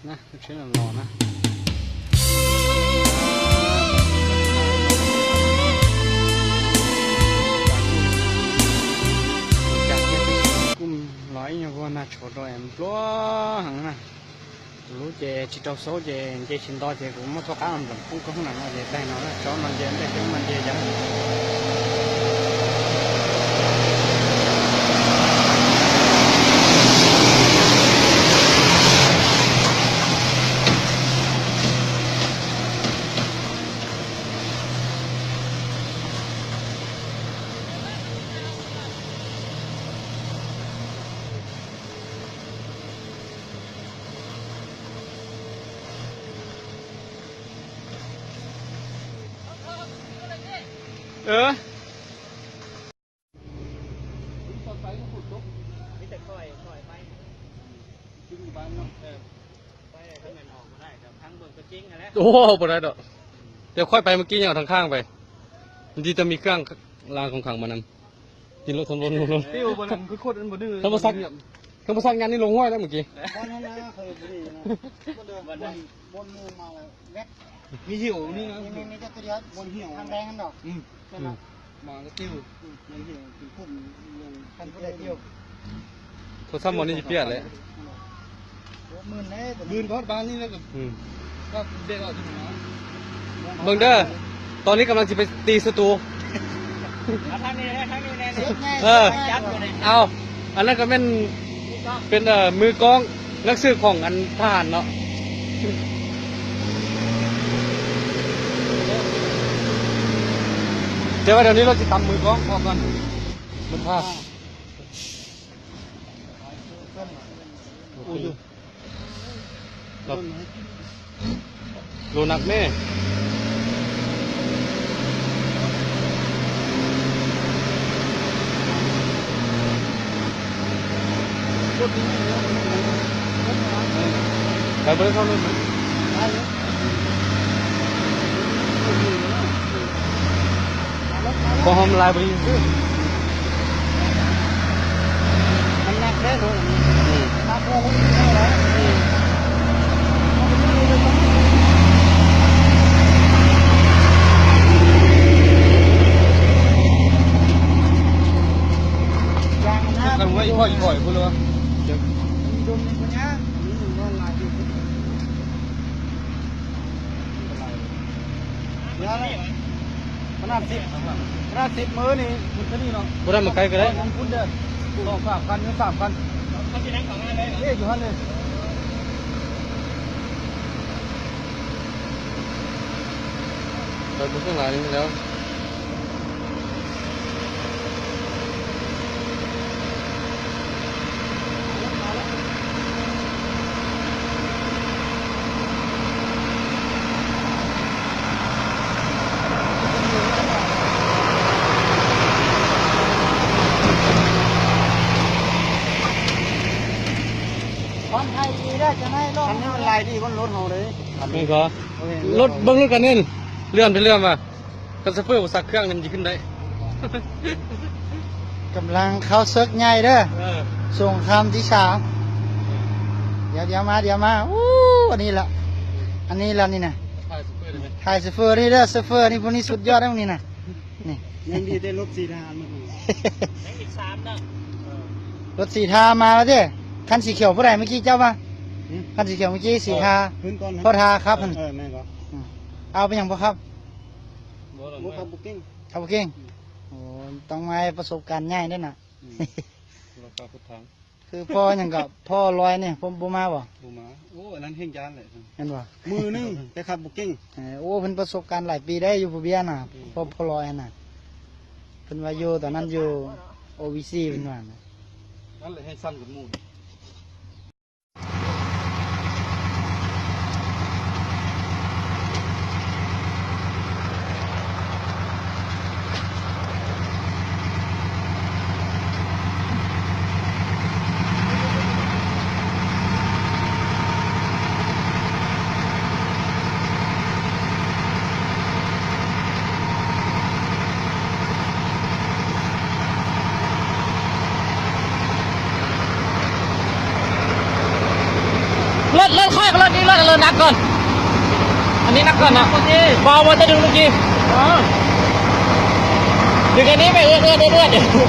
ນະ ເຮັດເຊັ່ນນັ້ນຫຼໍ່ນະ ກຸ້ມຫຼອຍຫຍັງວ່ານະ ໂຊດອຍອັນຫຼໍ່ຫັ້ນນະ. လူເຈ ຈະເຈົ້າໂຊເຈ ເຈຊິນດອເຈ ກູມາທົກອາມດອນພຸ້ງກະຫຸນນະເນາະ ເຈໄດ້ເນາະ ຈອມມັນເຈ ໄດ້ເຄື່ອງມັນເຈຈັງ. ເອີ ມີແຕ່ຂ້ອຍ ຂ້ອຍໄປ ຄືຢູ່ບ້ານເນາະ ເອີ ໄປທາງນັ້ນອອກບໍ່ໄດ້ ທາງເບິ່ງຕົວຈິງຫັ້ນແຫຼະ. ໂອ້ ບໍ່ໄດ້ດອກ ດຽວຂ້ອຍໄປມື້ກີ້ຍັງເອົາທາງຂ້າງໄປ ດີແຕ່ມີເຄື່ອງລາງຂອງຂັງມານຳ. ຕິດລົດທຳລົດ ຕິວບໍ່ນັ້ນຄືຄົນມັນບໍ່ດື້ ຄັນບໍ່ຊັກ ຄັນບໍ່ຊັກຍາມນີ້ລົງຫ້ວຍແລ້ວມື້ກີ້. ບ່ອນນັ້ນນະ ເຄີຍບໍ່ດີນະ ບ່ອນ ບ່ອນໝູ່ມາແລ້ວແວັບ ມີຫິ້ວນີ້ນະ ມີ ມີ ມີແຕ່ຕົວດຽວ ບ່ອນຫິ້ວ ທາງແດງຫັ້ນດອກ. ອືມ ແມ່ນລະ ອືມ ມາແລ້ວຕິວ ອືມ ມັນຫິ້ວເປັນກຸ່ມ ຄັນຜູ້ໃດຕິວ ໂທລະສັບໝໍນີ້ຊິປຽກແຫຼະ. ໂອ້ ມື່ນເດ້ ມື່ນຮອດບ້ານນີ້ແລ້ວກໍ ອືມ ກໍເດັກອອກຢູ່ຫັ້ນນະ. ເບິ່ງເດີ ຕອນນີ້ກຳລັງຊິໄປຕີສະຕູ. ເອົາທາງນີ້ແດ່ ທາງນີ້ແດ່ ເອີ ຈັບຢູ່ນີ້ ເອົາ ອັນນັ້ນກໍແມ່ນ ເປັນ ເອີ ມືກ້ອງ ນັກສືບຂອງອັນທະຫານເນາະ. ແຕ່ວ່າດຽວນີ້ເຮົາຊິຕຳມືກ້ອງອອກກ່ອນ ມັນພາດ. ໂອ້ຍ ໂລໜັກແດ່. ໄປບໍ່ໄດ້ເຂົ້າລົດນະ. ພໍຫອມລາຍບໍ່ດີຊື່. ມັນໜັກເດ້ໂຕນີ້. ອືມ ໜັກເດ້. ອືມ ຢາງມັນໜັກ ກັນໄວ້ ຂ້ອຍ ຂ້ອຍພຸ້ນລະວະ. ເອີ ມັນດົນນີ້ບໍ່ຍາກ ມັນນອນຫຼາຍຢູ່. ເດີ ຂະໜາດສິບ ຂະໜາດສິບມື້ນີ້ ພຸ້ນກໍນີ້ເນາະ. ບໍ່ໄດ້ມາໄກກໍໄດ້ ມັນພຸ້ນເດີ ສອງສາມຄັນ ຫຼື ສາມຄັນ. ເອີ ຢູ່ຫັ້ນເລີຍ. ໄປບໍ່ເຖິງຫຼາຍນີ້ແລ້ວ. ຄວາມໄທດີເດີ ຈະໄດ້ລົງ ຄັນນີ້ມັນລາຍດີກວ່າລົດເຮົາເດ້. ແມ່ນກໍ ໂອ້ຍ ລົດ ເບິ່ງລົດຄັນນີ້ ເລື່ອນໄປເລື່ອນມາ. ຄັນໂຊເຟີບໍ່ຊັກເຄື່ອງນີ້ມັນຊິຂຶ້ນໄດ້. ກຳລັງເຂົ້າເສິກໃຫຍ່ເດີ ເອີ ສົງຄາມທີສາມ. ດຽວ ດຽວມາ ດຽວມາ. ໂອ້ ອັນນີ້ລະ ອັນນີ້ລະນີ້ນະ ຖ່າຍໂຊເຟີນີ້ເດີ ໂຊເຟີນີ້ ຜູ້ນີ້ສຸດຍອດແລ້ວນີ້ນະ. ນີ້ ຍັງດີແຕ່ລົດສີທາມັນ ຍັງອີກສາມເນາະ. ເອີ ລົດສີທາມາແລ້ວເດ້. ຄັນສີຂຽວຜູ້ໃດເມື່ອກີ້ເຈົ້າວ່າ? ຫື ຄັນສີຂຽວເມື່ອກີ້ສີທາ ເອີ ຂຶ້ນກ່ອນນະ ພໍ່ທາຄັບ. ເອີ ເອີ ແມ່ນກໍ ອືມ ເອົາໄປຫຍັງບໍ່ຄັບ? ບໍ່ ບໍ່ ຂັບບໍ່ເກັ່ງ ຂັບບໍ່ເກັ່ງ. ອືມ ໂອ້ ຕ້ອງມາປະສົບການໃຫຍ່ເດ້ນະ. ອືມ ລາຄາໂຄດແພງ. ຄືພໍ່ຫຍັງກໍ ພໍ່ລອຍນີ້ ບໍ່ມາບໍ່? ບໍ່ມາ. ໂອ້ ອັນນັ້ນແຮ່ງຢ້ານແຫຼະ ແມ່ນບໍ່? ມື້ໜຶ່ງແຕ່ຂັບບໍ່ເກັ່ງ. ເອີ ໂອ້ ເພິ່ນປະສົບການຫຼາຍປີໄດ໋ ຢູ່ພູເບຍນະ. ອືມ ພໍ່ ພໍ່ລອຍຫັ້ນນະ ເພິ່ນວ່າຢູ່ ຕອນນັ້ນຢູ່ໂອວີຊີ ເພິ່ນວ່ານະ. ນັ້ນແຫຼະແຮ່ງສັ່ນກວ່າໝູ່. ລົດຂ້ອຍກັບລົດນີ້ ລົດ ລົດໜັກກ່ອນ ອັນນີ້ໜັກກ່ອນນະ ບໍ່ ບໍ່ ຈະດຶງເມື່ອກີ້ ດຶງອັນນີ້ໄປເອື້ອນໆ ເອື້ອນໆ